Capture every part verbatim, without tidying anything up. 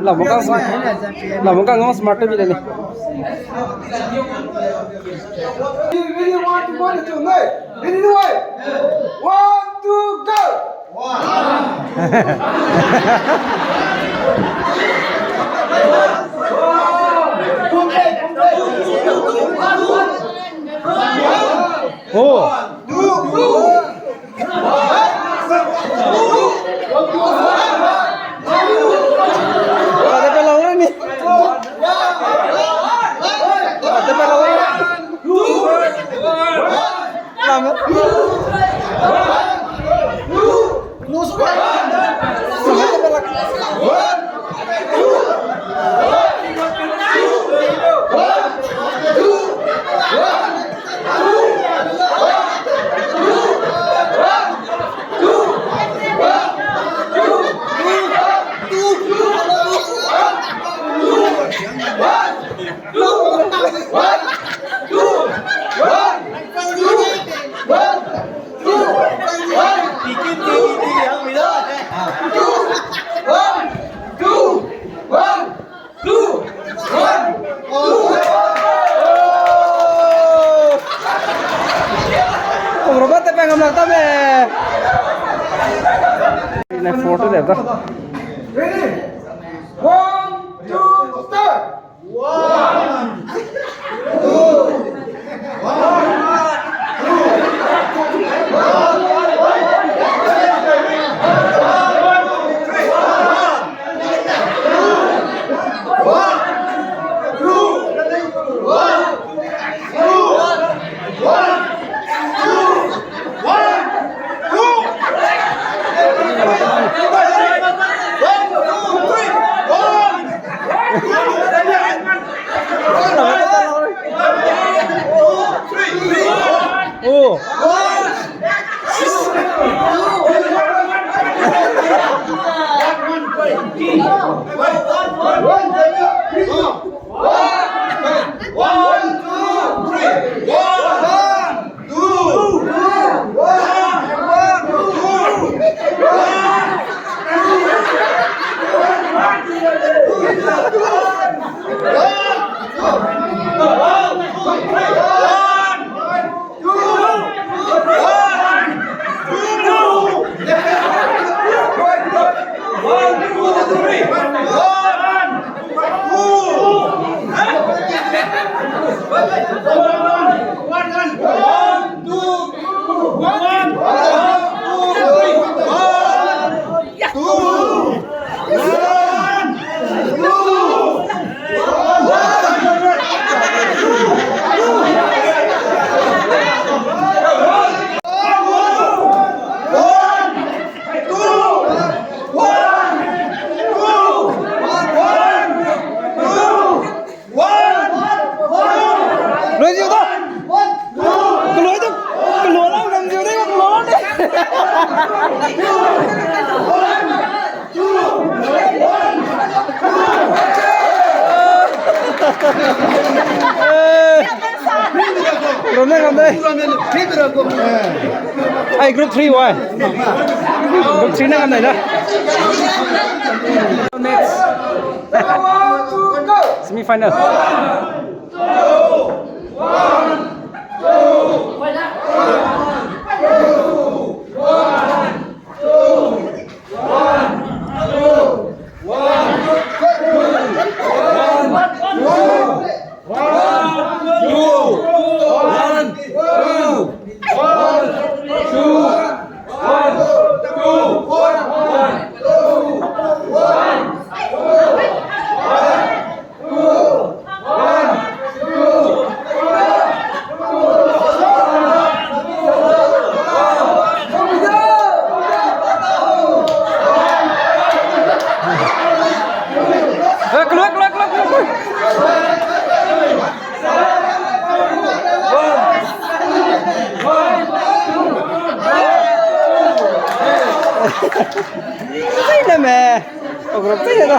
Lamukang smart, Lamukang ngau smart te bi le ni. Ready, one, two, go. Oh. Pung robot te pengam lak ta me. Ne photo de ta. Ready? One, two, start! Oh. One, two, three. One, two, one, one, two, one. Lui ziu da. Kelui da. Kelui lau, ngam ziu da, kelui lau ne. Eh. Rom ne ngam dai. Ai, group three wai. Group three ne ngam dai da. Next. Semi-final. Tei ne me. Ogro tei ne da.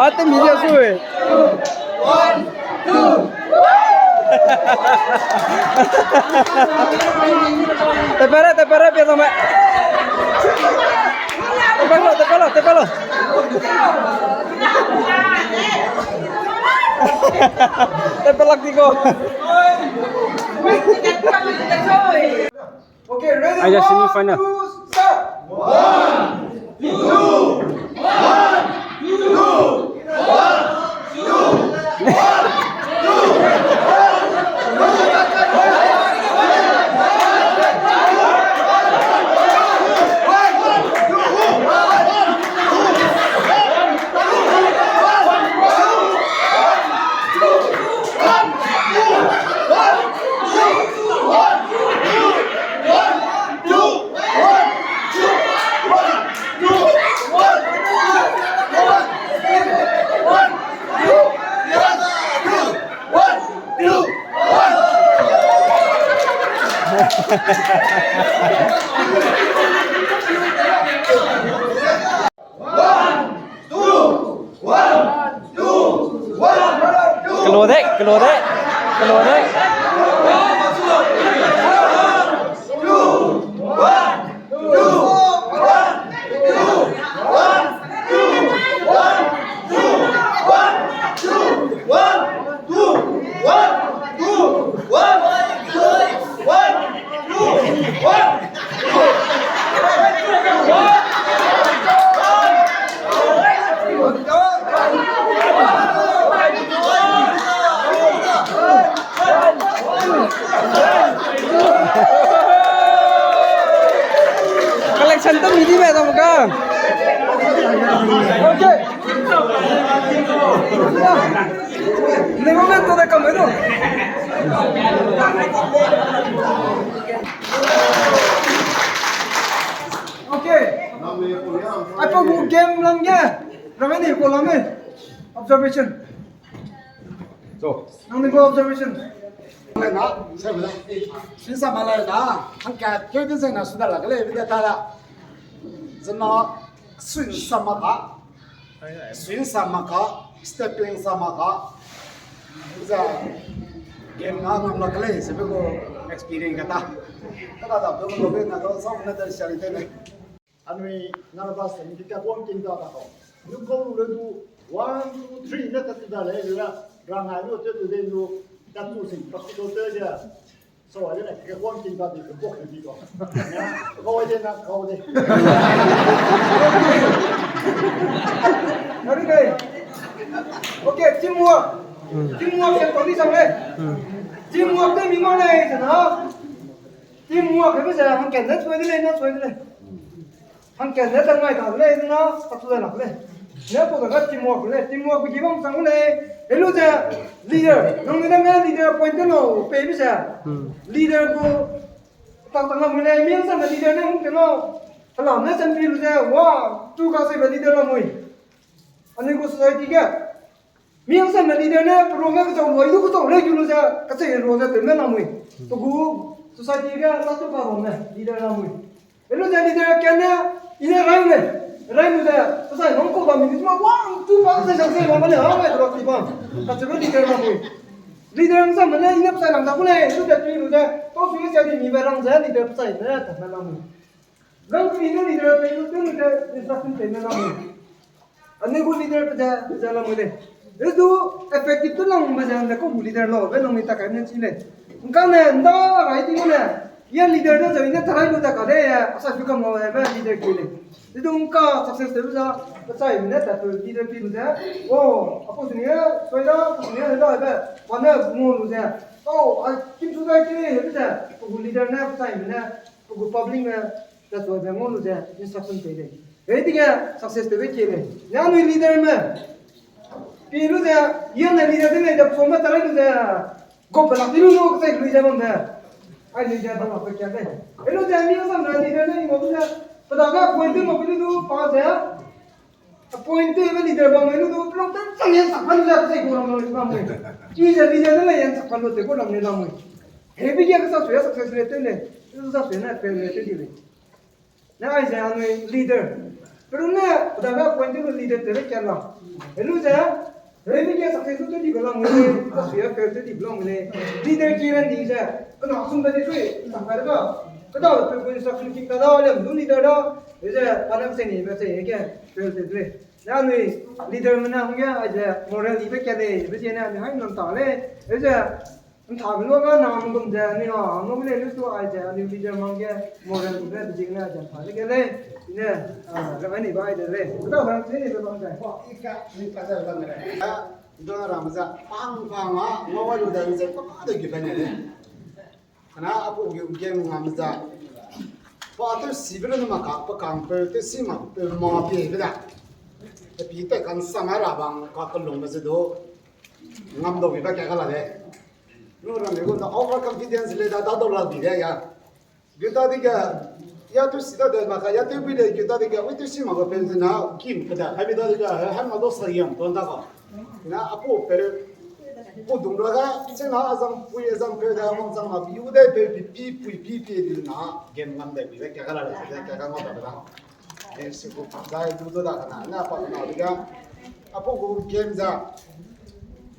Ate mi dia sui. Tepere, tepere, pia dame. Tepelo, tepelo, tepelo. Tepelak di ko. Okay, ready? Aja, one, semi final. Two, start. One, two, one, two, one, two, one, two. Kelo de, kelo de, kelo de. Collection to midi me dong ka. Okay. Ni mo me to de kam do. Okay. Aipau gu game lam ge. Rame ni ko lam e. Observation. So. Nang ni ko observation. Lena, sebela. Sin sa ma lena. Hangka, keu din zena suda la, kele, bide ta la. Zena, sin sa ma ka. Swing sa ma ka, stepping sa ma ka. Za game na nam la kele, sebe ko experience ka ta. Kada da, do ko be na do sa na da share te ne. Anui na ba sa ni ka bon king da da ko. Nu ko lu le du one, two, three na ta tu da le la. Rang ai lu te tu de lu ta tu sing practical te ja. So, I don't know, ke kuang king ka di, ke bok di ko. Kau de na, kau de. Very good. Okay, teamwork. Teamwork se tau di sang le. Teamwork de mi ma le, se na. Teamwork ke be se, hangke ne sui de le, na sui de le. Hangke ne ta ngai ta le, na, ta tu le na le. Ne ko ga teamwork le, teamwork ki bam sang le. Elu ze leader, nang ne na leader point te lo, pe bi ze. Leader ko, ta ta na mu le, mi sang leader ne hung te lo. Hala ne sen pi lu ze, wa, tu ka se leader la mui. Ani ko society ke. Mi sang leader ne, pro ga ka zau lo, idu ka zau le, ju lu ze, ka se lo ze, te me la mui. Tu gu society ke, la tu ka ro ne, leader la mui. Elu ze leader kane, ine rang ne, rang ne, pasai nong ko ba minute ma wang tu pa sa sa sa ba ne, ha, ngai dro ti ba. Ka chebe leader ma mui. Leader sa mane, ine pasai lang da ku le, tu ze tu lu ze, to su ye sa di mi ba rang ze, leader pasai ne, ta na la mui. Rang tu ine leader pe lu, tu lu ze, instruction pe ne la mui. Ani gu leader pe ze, pe ze la mui le. Edu effective tu lang be ze, ne ko gu leader lo, be nong mi ta kai ne chi le. Ngka ne, nda rai ti ne, ye leader ne ze, ine tarai lu ta ka de, asa su kam lo, be leader ki le. Edu ngka success te be za, pe chai ne, ta pe leader pi lu ze. O, apo sini ye, soi da, apo sini ye, da be, pa ne, mo lu ze. O, a, kim su da ki le, be ze, ko gu leader ne, pe chai ne, ko gu public ne, That's why be ngau lu ze instruction pei lei. Ei, dige success te be kie lei. Ya nui leader me. Pi lu ze, ya ne leader de lei, de pom me ta lu ze. Go pe lak ti lu lu, ke lui ze bam de. Ai leader da ma pe kia de. Elu ze mi sam na leader ne ni mo ze. Pe dage appoint tew ma pe lu du pa ze. Appoint tew me leader bam me lu du, pelong te chang yen sak palu ze, pe ze gu ram lo lam mui. Chi ze leader ne le yen sak palu ze gu ram lo lam mui. Hebi ge sa sui success le tew le. Sa sui ne fail le tew di le. Ne aize anui leader. Peru ne, pe dage appoint tew lu leader te le kia la. Elu ze, Remi ge success tew di be lam mui le, ka sui a fail tew di be lam mui le. Leader ki ran di ze, kena sum be di sui, sang kai da. Keda pe gu instruction ki ka da, lem du leader da. Eze, pa ne se ni be se ge, fail tew de. Ne anui leader me ne hangge, aize, moral di be kia le, be ze ne anui hai nam ta le. Eze, ntha be lu ga na gum ze, anui ha, ngau le lu tu aize, anui leader me hangge, moral di be, be ze ne aize, ntha le ge le. Ne, ah, ga ni ba aize le. Keda ba se ni be bam ze. Ika, ni pa ze bam le. Dona ram ze, pang pang a, ngau lu da ze, pa de ki pa ne le. Kana apu ge game ngam ze. Pa tew si be lu ne ma ka, pa kang pe, tew si ma pe ma pe be da. Te pi te kan sa ma ra bang ka kelung be ze du. Ngam dau bi ba kia ka la de. Nu ram le gu da overconfidence le da, da dau la bi de ya. Gu da di ga, ya tew si da de ma ka, ya tew bi de gu da di ga, ui tew si ma ga pe zena, kim pe da, hai bi da di ga, hai ma do sa yam ton da ka. Na apu pe, pu dung ra ga, se na azang pui azang pe da, wang zang ma bi u de pe pi pi pui pi pi di na, game ngam de bi de kia ka la de, kia ka ngam da da. Game si gu zai du du da kana, na pa na di ga. Apu gu game za.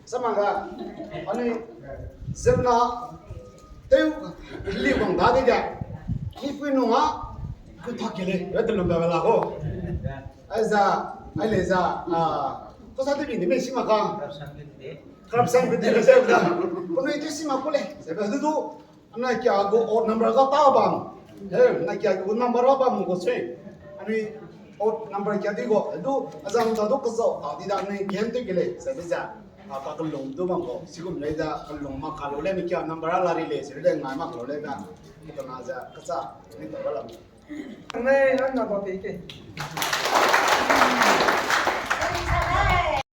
Sama ga, ani, zena, tew, li wang da di ga. Ni pui nung a, ku ta ke le, re de lum da la ko. Ai za, ai le za, ah, ko sa te bi ni me si ma ka. Corruption ke di le se da. Ko ni te si ma ko le, se ba du du. Ana kia gu odd number ga ta bam. He, na kia gu number ga bam gu sui. Ani odd number kia di gu. Du, azang ta du ka zau ta di da ni game tew ke le. Se be za. A ka kelung du bam gu. Sigum le da kelung ma ka lu le ni kia number a la ri le. Se le ngai ma ka lu le da. Ka na za ka sa. Ni ta ba la. Ngai, ngai na ba pe ke.